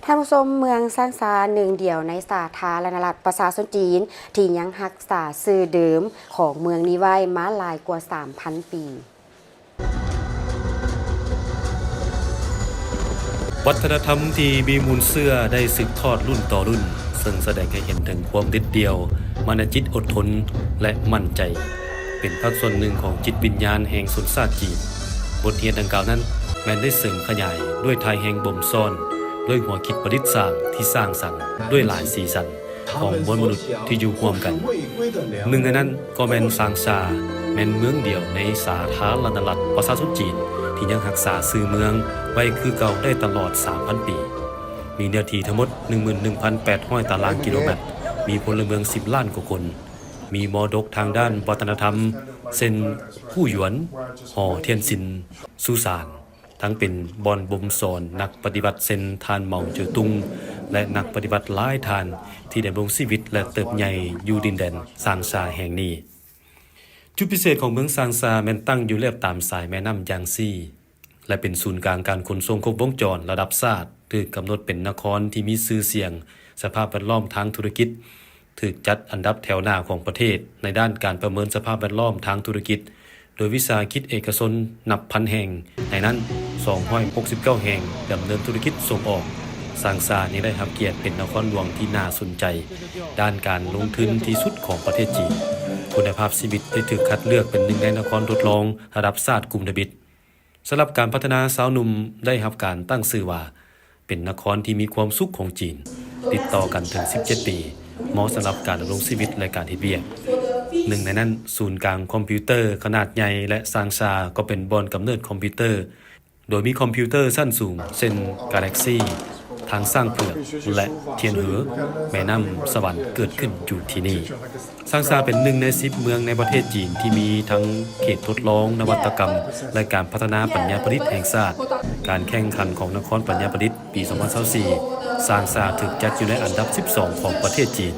ທ່ານຜູ້ຊົມ, ເມືອງຊາງຊາ ໜຶ່ງດຽວໃນສາທາລະນະລັດປະຊາຊົນຈີນ ທີ່ຍັງຮັກສາຊື່ເດີມຂອງເມືອງນີ້ໄວ້ມາຫຼາຍກວ່າສາມພັນປີ. ວັດທະນະທຳທີ່ມີມູນເຊື້ອໄດ້ສືບທອດລຸ້ນຕໍ່ລຸ້ນ, ເຊິ່ງສະແດງໃຫ້ເຫັນເຖິງຄວາມເດັດດ່ຽວ, ມານະຈິດອົດທົນ ແລະ ໝັ້ນໃຈ, ເປັນພາກສ່ວນໜຶ່ງຂອງຈິດວິນຍານແຫ່ງຊົນຊາດຈີນ. ບົດຮຽນດັ່ງກ່າວນັ້ນ ແມ່ນໄດ້ເສີມຂະຫຍາຍດ້ວຍທ່າແຮງບົ່ມຊ້ອນ, ດ້ວຍຫົວຄິດປະດິດສ້າງທີ່ສ້າງສັນ, ດ້ວຍຫຼາຍສີສັນ ຂອງມວນມະນຸດທີ່ຢູ່ຮ່ວມກັນ. ໜຶ່ງໃນນັ້ນກໍແມ່ນຊາງຊາ, ແມ່ນເມືອງດຽວໃນສາທາລະນະລັດປະຊາຊົນຈີນ ທີ່ຍັງຮັກສາຊື່ເມືອງໄວ້ຄືເກົ່າໄດ້ຕະຫຼອດສາມພັນປີ. ມີເນື້ອທີ່ທັງໝົດ ໜຶ່ງໝື່ນໜຶ່ງພັນແປດຮ້ອຍຕາລາງກິໂລແມັດ, ມີພົນລະເມືອງສິບລ້ານກວ່າຄົນ, ມີມໍລະດົກທາງດ້ານວັດທະນະທຳ ເຊັ່ນ ອູ່ຢວນ, ຫໍທຽນຊິນ, ສຸສານ, ທັງເປັນບ່ອນບົ່ມສອນນັກປະຕິວັດເຊັ່ນ ທ່ານເມົາເຈີຕຸງ ແລະ ນັກປະຕິວັດຫຼາຍທ່ານທີ່ດຳລົງຊີວິດ ແລະ ເຕີບໃຫຍ່ຢູ່ດິນແດນຊາງຊາແຫ່ງນີ້. ຈຸດພິເສດຂອງເມືອງຊາງຊາແມ່ນຕັ້ງຢູ່ລຽບຕາມສາຍແມ່ນ້ຳຢາງຊີ ແລະ ເປັນສູນກາງການຂົນສົ່ງຄົບວົງຈອນລະດັບຊາດ, ຖືກກຳນົດເປັນນະຄອນທີ່ມີຊື່ສຽງສະພາບແວດລ້ອມທາງທຸລະກິດ, ຖືກຈັດອັນດັບແຖວໜ້າຂອງປະເທດໃນດ້ານການປະເມີນສະພາບແວດລ້ອມທາງທຸລະກິດ ໂດຍວິສາຫະກິດເອກະຊົນນັບພັນແຫ່ງ, ໃນນັ້ນ ສອງຮ້ອຍຫົກສິບເກົ້າແຫ່ງດຳເນີນທຸລະກິດສົ່ງອອກ. ຊາງຊາຍັງໄດ້ຮັບກຽດເປັນນະຄອນຫຼວງທີ່ໜ້າສົນໃຈດ້ານການລົງທຶນທີ່ສຸດຂອງປະເທດຈີນ. ຄຸນນະພາບຊີວິດໄດ້ຖືກຄັດເລືອກເປັນໜຶ່ງໃນນະຄອນທົດລອງລະດັບຊາດກຸ່ມທຳອິດ. ສຳລັບການພັດທະນາຊາວໜຸ່ມໄດ້ຮັບການຕັ້ງຊື່ວ່າ ເປັນນະຄອນທີ່ມີຄວາມສຸກຂອງຈີນ, ຕິດຕໍ່ກັນເຖິງສິບເຈັດປີ, ເໝາະສຳລັບການດຳລົງຊີວິດ ແລະ ການເຮັດວຽກ. ໜຶ່ງໃນນັ້ນ ສູນກາງຄອມພິວເຕີຂະໜາດໃຫຍ່ ແລະ ຊາງຊາກໍເປັນບ່ອນກຳເນີດຄອມພິວເຕີ, ໂດຍມີຄອມພິວເຕີຊັ້ນສູງ ເຊັ່ນ ກາແລັກຊີ, ທາງຊ້າງເຜືອກ ແລະ ທຽນເຫີ, ແມ່ນ້ຳສະຫວັນເກີດຂຶ້ນຢູ່ທີ່ນີ້. ຊາງຊາເປັນໜຶ່ງໃນສິບເມືອງໃນປະເທດຈີນທີ່ມີທັງເຂດທົດລອງນະວັດຕະກຳ ແລະ ການພັດທະນາປັນຍາປະດິດແຫ່ງຊາດ. ການແຂ່ງຂັນຂອງນະຄອນປັນຍາປະດິດປີສອງພັນຊາວສີ່ ຊາງຊາຖືກຈັດຢູ່ໃນອັນດັບສິບສອງຂອງປະເທດຈີນ.